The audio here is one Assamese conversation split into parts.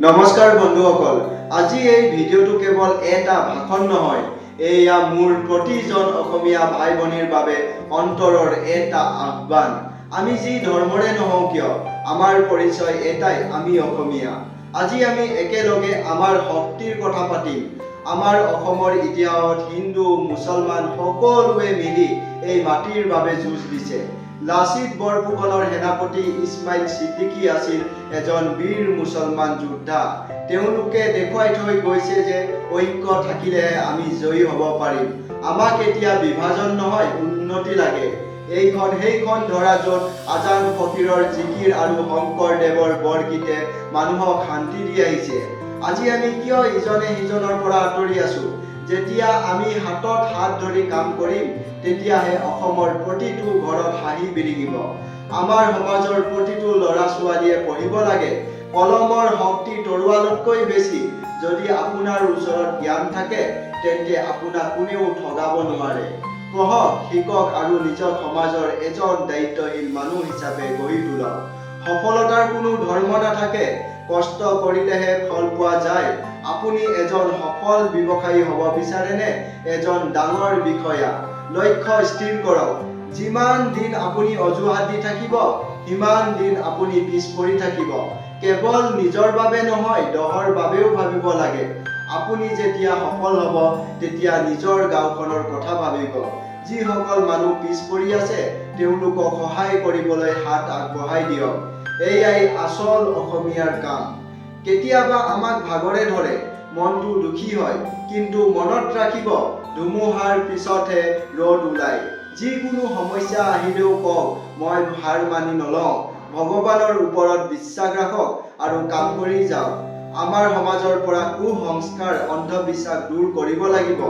নমস্কাৰ বন্ধুসকল, আজি এই ভিডিঅ'টো কেৱল এটা ভাষণ নহয়, এয়া মোৰ প্ৰতিজন অসমীয়া ভাই ভনীৰ বাবে অন্তৰৰ এটা আহ্বান। আমি যি ধৰ্মৰে নহওঁ কিয়, আমাৰ পৰিচয় এটাই, আমি অসমীয়া। আজি আমি একেলগে আমাৰ শক্তিৰ কথা পাতিম। আমাৰ অসমৰ ইতিহাসত হিন্দু, মুছলমান সকলোৱে মিলি এই মাটিৰ বাবে যুঁজ দিছে। লাচিত বৰফুকনৰ সেনাপতি ইছমাইল ছিদ্দিকী আছিল এজন বীৰ মুছলমান যোদ্ধা। তেওঁলোকে দেখুৱাই থৈ গৈছে যে ঐক্য থাকিলেহে আমি জয়ী হ'ব পাৰিম। আমাক এতিয়া বিভাজন নহয়, উন্নতি লাগে। এইখন সেইখন ধৰা য'ত আজান ফকীৰৰ জিকিৰ আৰু শংকৰদেৱৰ বৰগীতে মানুহক শান্তি দি আহিছে। আজি আমি কিয় ইজনে সিজনৰ পৰা আঁতৰি আছো? যেতিয়া আমি হাতত হাত ধৰি কাম কৰিম, তেতিয়াহে অসমৰ প্ৰতিটো ঘৰত হাঁহি বিৰিঙিব। আমাৰ সমাজৰ প্ৰতিটো ল'ৰা ছোৱালীয়ে পঢ়িব লাগে। কলমৰ শক্তি তৰোৱালতকৈ বেছি। যদি আপোনাৰ ওচৰত জ্ঞান থাকে, তেন্তে আপোনাক কোনেও ঠগাব নোৱাৰে। পঢ়ক, শিকক আৰু নিজক সমাজৰ এজন দায়িত্বশীল মানুহ হিচাপে গঢ়ি তোলক। সফলতাৰ কোনো ধৰ্ম নাথাকে, কষ্ট কৰিলেহে ফল পোৱা যায়। আপুনি এজন সফল ব্যৱসায়ী হ'ব বিচাৰেনে এজন ডাঙৰ বিষয়া? লক্ষ্য স্থিৰ কৰক। যিমান দিন আপুনি অজুহাত দি থাকিব, সিমান দিন আপুনি পিছ পৰি থাকিব। কেৱল নিজৰ বাবে নহয়, দহৰ বাবেও ভাবিব লাগে। আপুনি যেতিয়া সফল হ'ব, তেতিয়া নিজৰ গাঁওখনৰ কথা ভাবিব। যিসকল মানুহ পিছ পৰি আছে, তেওঁলোকক সহায় কৰিবলৈ হাত আগবঢ়াই দিয়ক। এয়াই আচল অসমীয়াৰ কাম। কেতিয়াবা আমাক ভাগৰে ধৰে, মনটো দুখী হয়, কিন্তু মনত ৰাখিব, ধুমুহাৰ পিছতহে ৰ'দ ওলায়। যিকোনো সমস্যা আহিলেও কওক, "মই হাৰ মানি নলওঁ।" ভগৱানৰ ওপৰত বিশ্বাস ৰাখক আৰু কাম কৰি যাওক। আমাৰ সমাজৰ পৰা কুসংস্কাৰ, অন্ধবিশ্বাস দূৰ কৰিব লাগিব।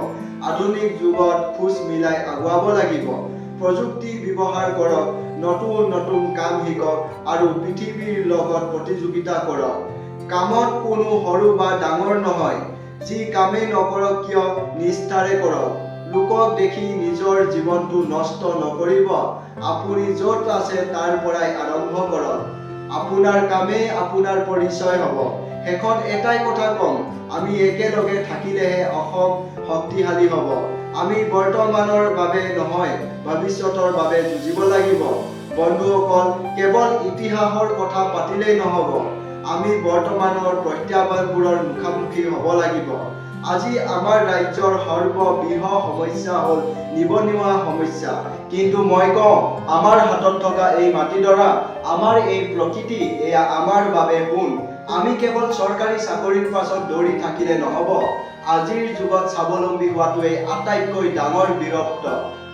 আধুনিক যুগত খোজ মিলাই আগুৱাব লাগিব। প্ৰযুক্তি ব্যৱহাৰ কৰক, নতুন নতুন কাম শিকক আৰু পৃথিৱীৰ লগত প্ৰতিযোগিতা কৰক। কামত কোনো সৰু বা ডাঙৰ নহয়। যি কামেই নকৰক কিয়, নিষ্ঠাৰে কৰক। লোকক দেখি নিজৰ জীৱনটো নষ্ট নকৰিব। আপুনি য'ত আছে, তাৰ পৰাই আৰম্ভ কৰক। আপোনাৰ কামেই আপোনাৰ পৰিচয় হ'ব। শেষত এটাই কথা ক'ম, আমি একেলগে থাকিলেহে অসম শক্তিশালী হ'ব। আমি বৰ্তমানৰ বাবে নহয়, ভৱিষ্যতৰ বাবে যুঁজিব লাগিব। বন্ধুসকল, কেৱল ইতিহাসৰ কথা পাতিলেই নহ'ব, আমি বৰ্তমানৰ প্ৰত্যাহ্বানবোৰৰ মুখামুখি হ'ব লাগিব। আজি আমাৰ ৰাজ্যৰ সৰ্ববৃহৎ সমস্যা হ'ল নিবনুৱা সমস্যা। কিন্তু মই কওঁ, আমাৰ হাতত থকা এই মাটিডৰা, আমাৰ এই প্ৰকৃতি, এয়া আমাৰ বাবে সোণ। আমি কেৱল চৰকাৰী চাকৰিৰ পাছত দৌৰি থাকিলে নহ'ব। আজিৰ যুগত স্বাৱলম্বী হোৱাটোৱেই আটাইতকৈ ডাঙৰ বীৰত্ব।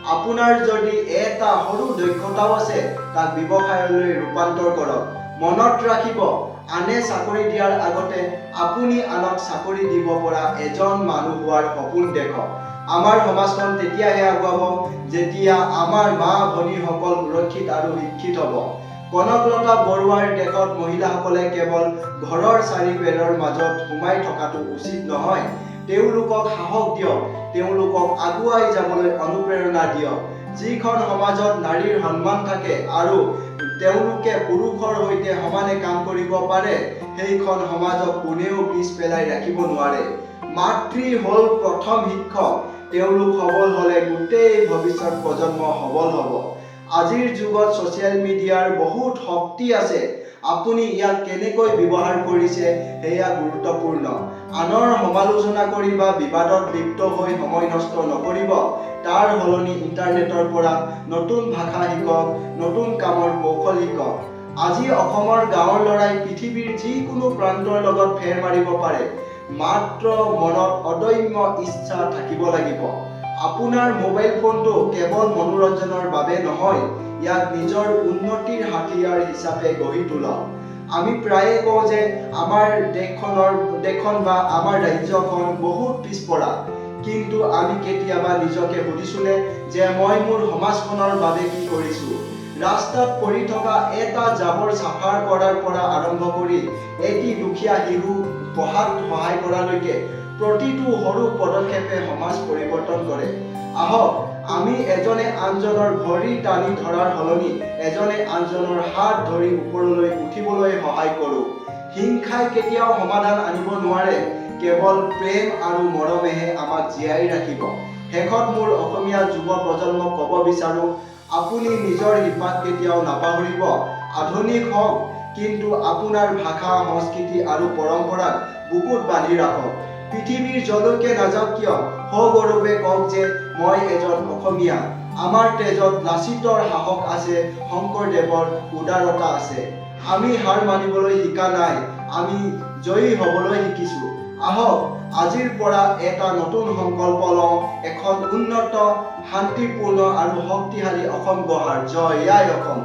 আপোনাৰ যদি এটা সৰু দক্ষতাও আছে, তাক ব্যৱসায়লৈ ৰূপান্তৰ কৰক। মনত ৰাখিব, আনে চাকৰি দিয়াৰ আগতে আপুনি আনক চাকৰি দিব পৰা এজন মানুহ হোৱাৰ সপোন দেখক। আমাৰ সমাজখন তেতিয়াহে আগুৱাব, যেতিয়া আমাৰ মা ভনীসকল সুৰক্ষিত আৰু শিক্ষিত হ'ব। কনকলতা বৰুৱাৰ দেশত মহিলাসকলে কেৱল ঘৰৰ চাৰিবেৰৰ মাজত সোমাই থকাটো উচিত নহয়। তেওঁলোকক সাহস দিয়ক, তেওঁলোকক আগুৱাই যাবলৈ অনুপ্ৰেৰণা দিয়ক। যিখন সমাজত নাৰীৰ সন্মান থাকে আৰু তেওঁলোকে পুৰুষৰ সৈতে সমানে কাম কৰিব পাৰে, সেইখন সমাজক কোনেও পিছ পেলাই ৰাখিব নোৱাৰে। মাতৃ হ'ল প্ৰথম শিক্ষক। তেওঁলোক সবল হ'লে গোটেই ভৱিষ্যত প্ৰজন্ম সবল হ'ব। আজিৰ যুগত ছ'চিয়েল মিডিয়াৰ বহুত শক্তি আছে। আপুনি ইয়াক কেনেকৈ ব্যৱহাৰ কৰিছে, সেয়া গুৰুত্বপূৰ্ণ। আনৰ সমালোচনা কৰি বা বিবাদত লিপ্ত হৈ সময় নষ্ট নকৰিব। তাৰ সলনি ইণ্টাৰনেটৰ পৰা নতুন ভাষা শিকক, নতুন কামৰ কৌশল শিকক। আজি অসমৰ গাঁৱৰ ল'ৰাই পৃথিৱীৰ যিকোনো প্ৰান্তৰ লগত ফেৰ মাৰিব পাৰে, মাত্ৰ মনত অদম্য ইচ্ছা থাকিব লাগিব। আপোনাৰ মোবাইল ফোনটো কেৱল মনোৰঞ্জনৰ বাবে নহয়, ইয়াক নিজৰ উন্নতিৰ হাতিয়াৰ হিচাপে গঢ়ি তোলক। আমি প্ৰায়ে কওঁ যে আমাৰ দেশখন বা আমাৰ ৰাজ্যখন বহুত পিছপৰা। কিন্তু আমি কেতিয়াবা নিজকে সুধিছোনে যে মই মোৰ সমাজখনৰ বাবে কি কৰিছো? ৰাস্তাত পৰি থকা এটা জাবৰ চাফা কৰাৰ পৰা আৰম্ভ কৰি এটি দুখীয়া শিশু পঢ়াত সহায় কৰালৈকে প্ৰতিটো সৰু পদক্ষেপে সমাজ পৰিৱৰ্তন কৰে। আহক, আমি এজনে আনজনৰ ভৰি টানি ধৰাৰ সলনি এজনে আনজনৰ হাত ধৰি ওপৰলৈ উঠিবলৈ সহায় কৰোঁ। হিংসাই কেতিয়াও সমাধান আনিব নোৱাৰে, কেৱল প্ৰেম আৰু মৰমেহে আমাক জীয়াই ৰাখিব। শেষত মোৰ অসমীয়া যুৱ প্ৰজন্মক ক'ব বিচাৰোঁ, আপুনি নিজৰ শিপাক কেতিয়াও নাপাহৰিব। আধুনিক হওক, কিন্তু আপোনাৰ ভাষা, সংস্কৃতি আৰু পৰম্পৰাক বুকুত বান্ধি ৰাখক। পৃথিৱীৰ যলৈকে নাযাওক কিয়, সগৌৰৱে কওক যে মই এজন অসমীয়া। আমাৰ তেজত লাচিতৰ সাহস আছে, শংকৰদেৱৰ উদাৰতা আছে। আমি হাৰ মানিবলৈ শিকা নাই, আমি জয়ী হ'বলৈ শিকিছোঁ। আহক, আজিৰ পৰা এটা নতুন সংকল্প লওঁ, এখন উন্নত, শান্তিপূৰ্ণ আৰু শক্তিশালী অসম গঢ়াৰ। জয় আই অসম।